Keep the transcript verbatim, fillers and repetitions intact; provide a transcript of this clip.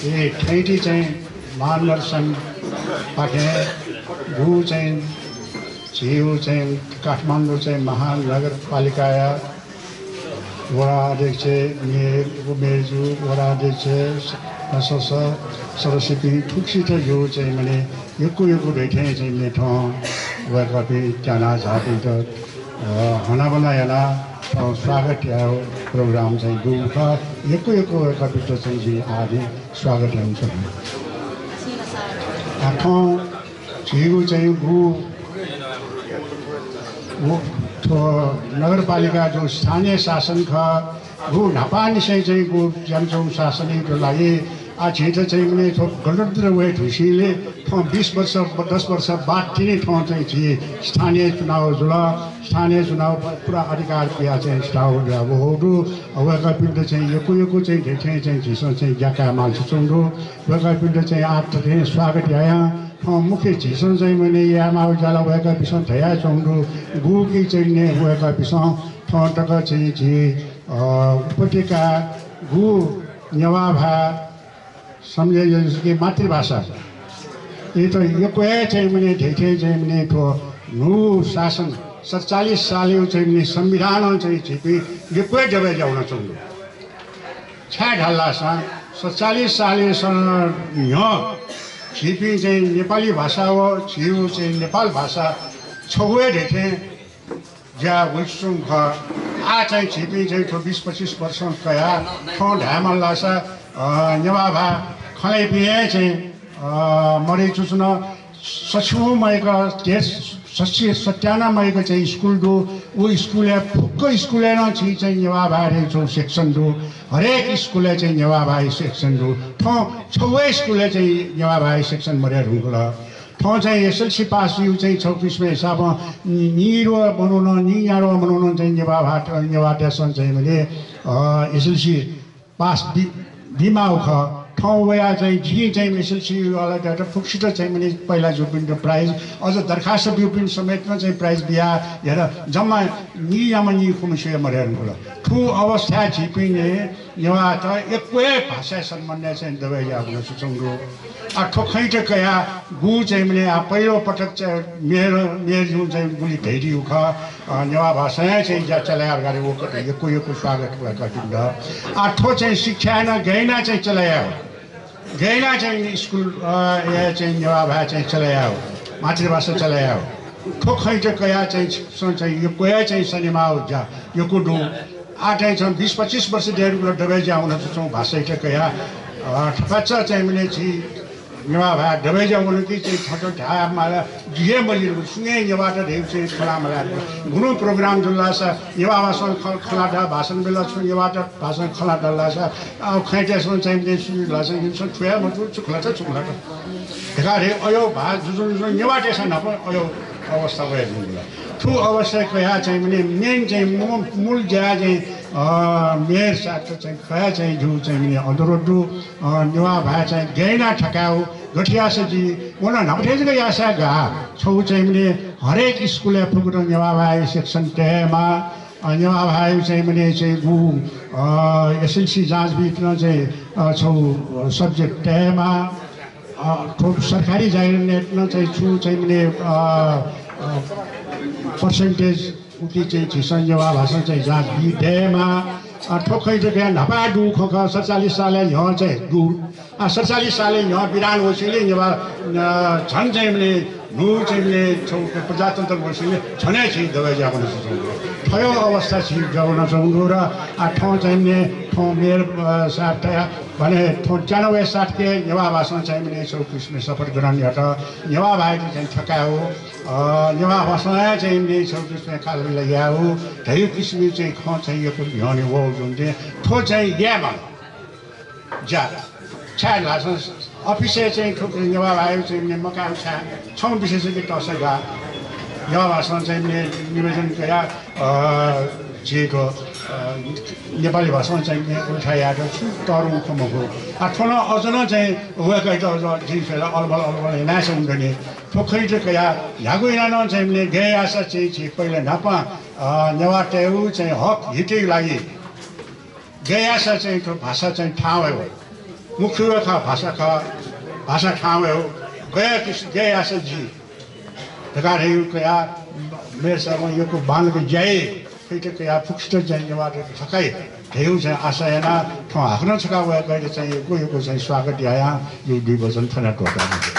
ए, थैंति चाहिँ मानदर्शन पाखें गु चाहिँ झीगु चाहिँ काठमाडौं चाहिँ महानगरपालिकाया वडा अध्यक्ष, मेयर, उपमेयरजु, वडा अध्यक्ष, सदस्य, सदस्यपिं थुकसित जिगु चाहिँ मने यक्व यक्व धइथें चाहिँ मने थौं वय्कःपिं त्यानाः झाःपिन्त, अ, हनाबना यानाः थौं स्वागत यायेगु program चाहिँ दुगु खः। यक्व यक्व वय्कःपिन्त चाहिँ जिं आः नि स्वागत यानाच्वना। आ, थौं झीगु चाहिँ गु, गु थ्व नगरपालिका जो स्थानीय शासन खः, गु न्हापांनिसें चाहिँ गु ज्यानचौं शासनयात लागि आ झीत चाहिँ मने थ्व गणतन्त्र वये धुंसेंलि थौं बीस वर्ष, दस वर्ष बाद तिनि थौं चाहिँ झी स्थानीय चुनाव जुल। स्थानीय चुनाव प-, पुरा अधिकार पिया चाहिँ स्थापना जुयावःगु दु। वय्कःपिन्त चाहिँ यक्व यक्व चाहिँ धइथें चाहिँ झीसं चाहिँ ज्या कायेमालसे च्वंगु दु। वय्कःपिन्त चाहिँ आः थथे स्वागत यायां थौं मुख्य झीसं चाहिँ मने यायेमाःगु ज्या ला वय्कःपिसं धयाच्वंगु दु। गुकी चाहिँ ने वय्कःपिसं थौं तक चाहिँ झी, अ, उपत्यका गु नेवाः भाय् सम्झे जुल कि मातृभाषा। इत यक्व हे चाहिँ मने धइथें चाहिँ मने थ्व न्हू शासन सतचालिस सालयु चाहिँ मने संविधानं चाहिँ झीपिं यक्व हे दबय् ज्या वनाच्वंगु दु। छाय् धाल धाःसा सतचालिस सालयु सन न्ह्यः झीपिं चाहिँ नेपाली भाषा व झीगु चाहिँ नेपाल भाषा छगू हे धइथें ज्या वइच्वंगु खः। आः चाहिँ झीपिं चाहिँ थ्व बीस पच्चिस वर्ष कयाः थौं धायेमाल धाःसा, अ, नेवाः भाय् खँ ल्हाइपिं हे चाहिँ, अ, मदयाच्वन। सछिउम्ह मय्क, सछि-, सत्यानं मय्क चाहिँ स्कुल दु। उ स्कुलय् फुक्क स्कुलय् नं झी चाहिँ नेवाः भाय् धइगु section दु। हरेक स्कुलय् चाहिँ नेवाः भाय् section दु। थौं छगू हे स्कुलय् चाहिँ नेवाः भाय् section मदये धुंकल। थौं चाहिँ SLC पासयु चाहिँ छगू किसिमया हिसाबं नीद्वः मनुखं, नीन्याद्वः मनुखं चाहिँ नेवाः भाय्, नेवाःतय्सं चाहिँ मने, अ, SLC पास बी, बीमाःगु खः। थौं वयाः चाहिँ जिं चाहिँ SLC वालातय्त फुक्कसित चाहिँ मने पहिला जूपिन्त prize, अझ दरखास्त ब्यूपिन्त समेत नं चाहिँ prize बियाः हेर जम्मा नीयाम्ह नीखुम्हेसित मदये धुंकल। थ्व अवस्थाय् झीपिं नेवाःत यक्व हे भाषाया सम्बन्धय् चाहिँ दबय् ज्या वनाच्वंगु दु। आ, थ्व खँयात कयाः गु चाहिँ मने आ, पहिलो पटक चाहिँ मेयर, मेयरजुं चाहिँ गुलि धयादीगु खः, अ, नेवाः भाषां हे चाहिँ ज्या चलाये धकाः वय्कःपिन्त यक्व यक्व स्वागत वय्कःपिन्त। आ, थ्व चाहिँ शिक्षाय् नं गय् यानाः चाहिँ चलाये यायेगु, गय् यानाः चाहिँ स्कुल, अ, या चाहिँ नेवाः भाय् चाहिँ चलाये यायेगु, मातृभाषा चलाये यायेगु। थ्व खँयात कयाः चाहिँ छिकपिन्सं चाहिँ यक्व हे चाहिँ सनेमाःगु ज्या यक्व दु। आः चाहिँ छं बीस पच्चिस वर्ष धइगु दबय् ज्या वनाच्वंगु भाषायात कयाः, अ, थपाय्चा चाहिँ मने झी नेवाः भाय् दबय् ज्या वन कि चाहिँ थःत धायेमाल, जिं हे मल्यू, सुं हे नेवाःत धइगु चाहिँ खँ ल्हाये मल्यू। गुगुं program जुल धाःसा नेवाः भाषां खँ, खँ ल्हात, भाषण बिल, छुं नेवाःत भाषां खँ ल्हात धाःसा, अ, खँयातय्सं चाहिँ मने सुं धाःसा इमिसं छु याये मजू, छु खँ ल्हात, छु खँ ल्हात धकाः धइ अय् भाय् जुजुं जुजुं नेवाःतय्सं न्हापा अय् अवस्था वये धुंकल। थ्व अवस्थाय् कयाः चाहिँ मने main चाहिँ मू-, मूल ज्या चाहिँ, अ, मेयर साहबयात चाहिँ कयाः चाहिँ जिगु चाहिँ मने अनुरोध दु, अ, नेवाः भाय् चाहिँ गय् यानाः थकायेगु, गथे याःसा जि व नं न्हापा थें जक याःसा गाः। छगू चाहिँ मने हरेक स्कुलय् फुक्कं नेवाः भाय् section तयेमाः, अ, नेवाः भाय् चाहिँ मने चाहिँ गु, अ, SLC जाँच बीत नं चाहिँ, अ, छगू, अ, subject तयेमाः। अ, थ्व सरकारी जागिर नयेत नं चाहिँ छु चाहिँ मने, अ, अ, percentage उकी चाहिँ झीसं नेवाः भाषां चाहिँ जाँच बी दयेमाः। अ, थ्व खँयात कयाः न्हापा दुगु खँ खः, सतचालिस सालया न्ह्यः चाहिँ दु। आ, सतचालिस सालया न्ह्यः विधान वसेंलि नेवाः, अ, झन चाहिँ मने न्हू चाहिँ मने छगू प्रजातन्त्र वसेंलि झन हे झी दबय् ज्या वनाच्वंगु दु। थ्व हे अवस्था झी ज्या वनाच्वंगु दु र, आ, थौं चाहिँ मने थौं मेयर, अ, साहबयात भने थौं च्यानब्बे सात के नेवाः भाषां चाहिँ मने छगू किसिमं शपथ ग्रहण यात। नेवाः भाय्‌त चाहिँ थकायेगु, अ, नेवाः भाषां हे चाहिँ मने छगू किसिमं कालबिल यायेगु धइगु किसिमं चाहिँ खँ चाहिँ यक्व न्ह्यःने वःगु जुल। थ्व चाहिँ यायेमाः ज्या छाय् धाःसा अफिसय् चाहिँ थ्व नेवाः भाय्‌त चाहिँ मकायेगु छाय् छगू विषय कि तःसा गाः। नेवाः भाषां चाहिँ मने निवेदन कयाः, अ, झी थ्व, अ, नेपाली भाषां चाहिँ मने उल्था यायेत छुं तःधंगु खँ मखु। आ, थ्व नं अझ नं चाहिँ वय्‌कःयात अझ जिं स्वयेत अलबल अलबल यानाच्वंगु दनि। थ्व खँयात कयाः न्ह्यागु यानाः नं चाहिँ मने गय् याःसा चाहिँ झी पहिला न्हापां, अ, नेवाःतय्‌गु चाहिँ हक हितया लागि गय् याःसा चाहिँ थ्व भाषा चाहिँ थाहां वयेगु। मुख्य खः, भाषा खः, भाषा थाहां वयेगु, गय् किस-, गय् याःसा जि धकाः धयागु कयाः मेयर साहेबं यक्व बांलाक ज्या याइ। थुकियात कयाः फुक्कसित चाहिँ नेवाःतय्त थकाइ धयागु चाहिँ आशा यानाः थौं हाकनं छकः वय्कःयात चाहिँ यक्व यक्व चाहिँ स्वागत यायां जिगु दुई वचन थन त्वःतागु।